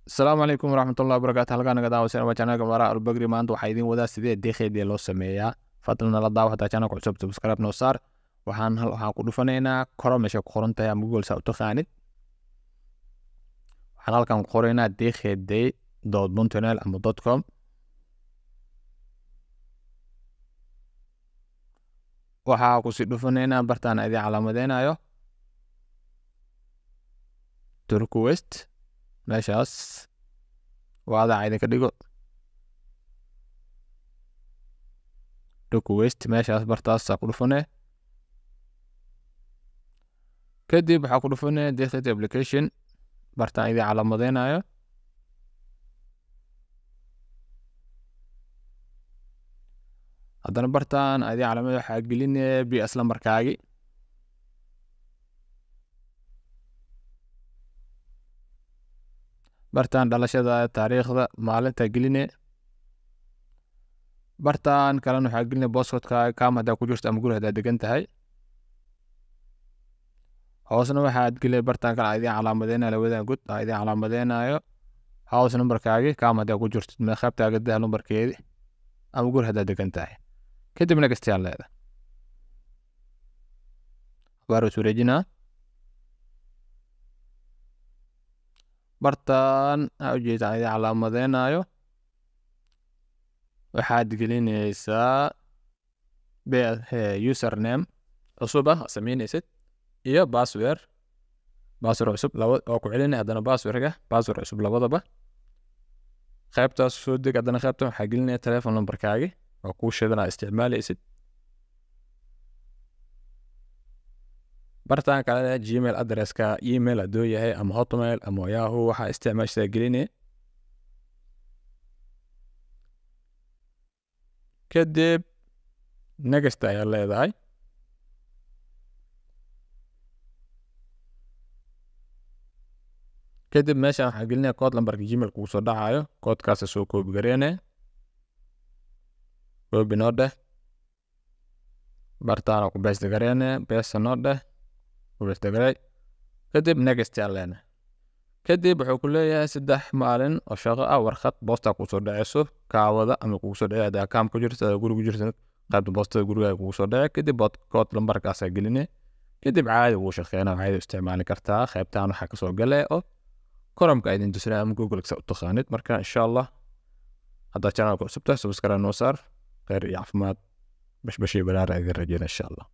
Asalaamu calaykum waraxmatullahi wabarakaatu. Halkaan naga daawasan waa channelka Mara Albagri. Maanta waxaa idiin wadaa sidee deeqeedii loo sameeyaa. Fadlan nala daawo, hadaa channelka cusub subscribe noo saar. Waxaan ku dhufanaynaa koro meesha ku qoran tahay ama Google saa u taqaanid. Waxaan halkan ku qoraynaa deeqeedey.puntonel ama .com. Waxaa kusii dhufanaynaa bartaan idin calaamadeynayo Turquest, meeshaas waadaca idinka dhigo Turquest, meeshaas bartaasaa ku dhufanee. Kadib waxaa ku dhufanee deeqeed application, bartaan idin calaamadeynayo. Haddana bartaan idin calaamad waxaa gelinee BS lambarkaagi. Bartaan dhalashada, taariikhda, maalinta geline. Bartaan kalena waxaa geline postcode-kaaga, kaam haddaa ku jirto ama guri haddaa degan tahay. Hoosna waxaad geline bartaan kale idin calaamadeynayo, labadan god aa idin calaamadeynayo house numberkaagi, kaam haddaa ku jirto qaybtaaga daha numberkeedi ama guri haddaa degan tahay. Kadibna gastiyaa leeda abaar is wareejinaa. Bartaan aa ujeedaan idin calaamadeynayo waxaad gelinaysaa username cusub ah sameynaysid iyo password cusub laba oo ku celinay. Haddana passwordka password cusub labadaba qaybtaas soo deg. Haddana qaybtan waxaa gelinaya telephone numberkaagi oo kuu sheedan aa isticmaalaysid. Bartaan kalena gmail addresska, email hadduu yahay ama hotmail ama yahoo waxaa isticmaashaa gelinaya. Kadib next ayaa leedahay. Kadib meeshaan waxaa gelinaya code lambarka gmail kugu soo dhacayo, koodkaasa soo koobi gareene, koobi noo dheh. Bartaana ku beesta gareene, beesta noo dheh, ku beesta garey. Kadib next ayaa leenahay. Kadib wuxuu ku leeyahay 3 maalin oo shaqo ah warqad boosta kugu soo dhaceyso, kaawada ama kugu soo dhacey haddaa kaam ku jirto, haddaa guri ku jirto qaybta boostada gurigaaga kugu soo dhacey. Kadib code lambarkaasaa geline. Kadib caadi wuu shaqeynaa, caadi u isticmaali kartaa. Qaybtaan waxaa kasoo galay oo Chrome-ka idin tusinaya ama Google sa u taqaanid. Marka insha Allah haddaad channelka cusub tahay subscribe noo saar. Khayr iyo caafimaad, bashbash iyo baraara idin rajeyna insha Allah.